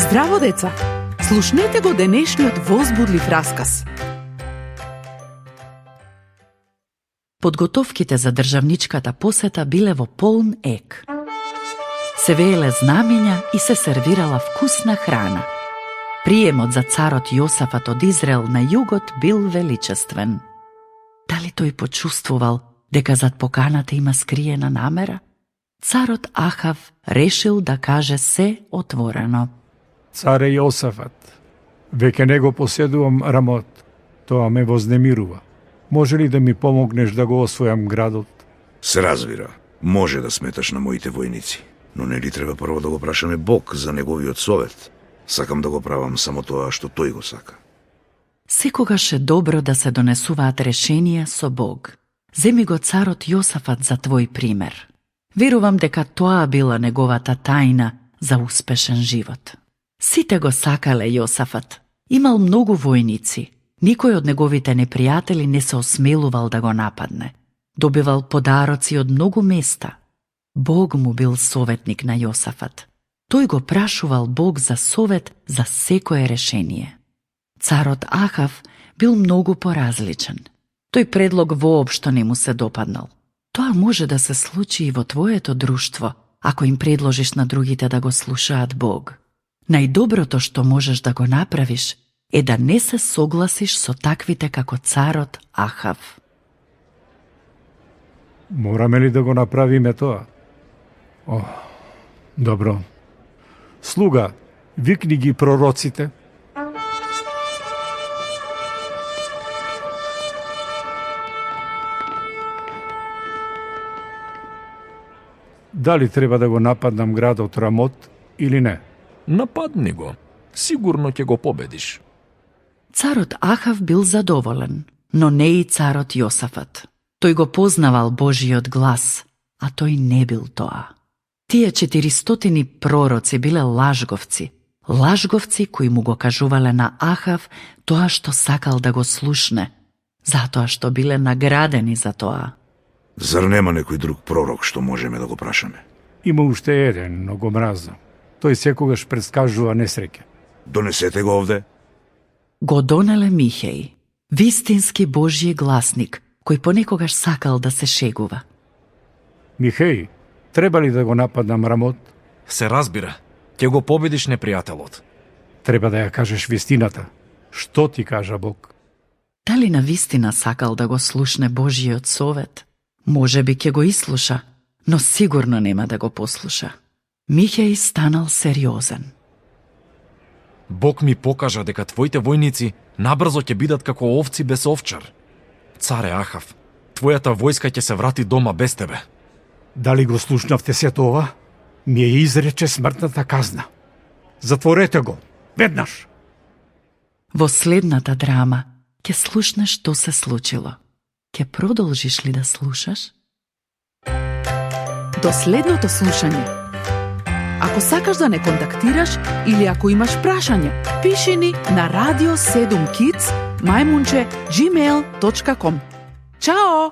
Здраво, деца! Слушнете го денешниот возбудлив расказ. Подготовките за државничката посета биле во полн ек. Се вееле знамења и се сервирала вкусна храна. Приемот за царот Јосафат од Израел на југот бил величествен. Дали тој почувствувал дека зад поканата има скриена намера? Царот Ахав решил да каже се отворено. Царе Јосафат, веќе не го поседувам Рамот, тоа ме вознемирува. Може ли да ми помогнеш да го освојам градот? Се разбира, може да сметаш на моите војници, но нели треба прво да го прашаме Бог за неговиот совет. Сакам да го правам само тоа што тој го сака. Секогаш е добро да се донесуваат решенија со Бог. Земи го царот Јосафат за твој пример. Верувам дека тоа била неговата тајна за успешен живот. Сите го сакале Јосафат. Имал многу војници. Никој од неговите непријатели не се осмелувал да го нападне. Добивал подароци од многу места. Бог му бил советник на Јосафат. Тој го прашувал Бог за совет за секое решение. Царот Ахав бил многу поразличен. Тој предлог воопшто не му се допаднал. Тоа може да се случи и во твоето друштво, ако им предложиш на другите да го слушаат Бог. Најдоброто што можеш да го направиш е да не се согласиш со таквите како царот Ахав. Мораме ли да го направиме тоа? Добро. Слуга, викни ги пророците. Дали треба да го нападнам градот Рамот или не? Нападни го. Сигурно ќе го победиш. Царот Ахав бил задоволен, но не и царот Јосафат. Тој го познавал Божиот глас, а тој не бил тоа. Тие 400 пророци биле лажговци. Лажговци кои му го кажувале на Ахав тоа што сакал да го слушне, затоа што биле наградени за тоа. Зар нема некој друг пророк што можеме да го прашаме? Има уште еден, но го мразам. Тој секогаш предскажува несреќа. Донесете го овде. Го донеле Михеј, вистински Божји гласник, кој понекогаш сакал да се шегува. Михеј, треба ли да го нападнам Рамот? Се разбира, ќе го победиш непријателот. Треба да ја кажеш вистината. Што ти кажа Бог? Дали на вистина сакал да го слушне Божјиот совет? Може би ќе го ислуша, но сигурно нема да го послуша. Михеј станал сериозен. Бог ми покажа дека твоите војници набрзо ќе бидат како овци без овчар. Царе Ахав, твојата војска ќе се врати дома без тебе. Дали го слушнавте сето ова? Ми ја изрече смртната казна. Затворете го, веднаш. Во следната драма ќе слушнеш што се случило. Ќе продолжиш ли да слушаш? До следното слушање. Ако сакаш да не контактираш или ако имаш прашање, пиши ни на radio7kids@gmail.com. Чао!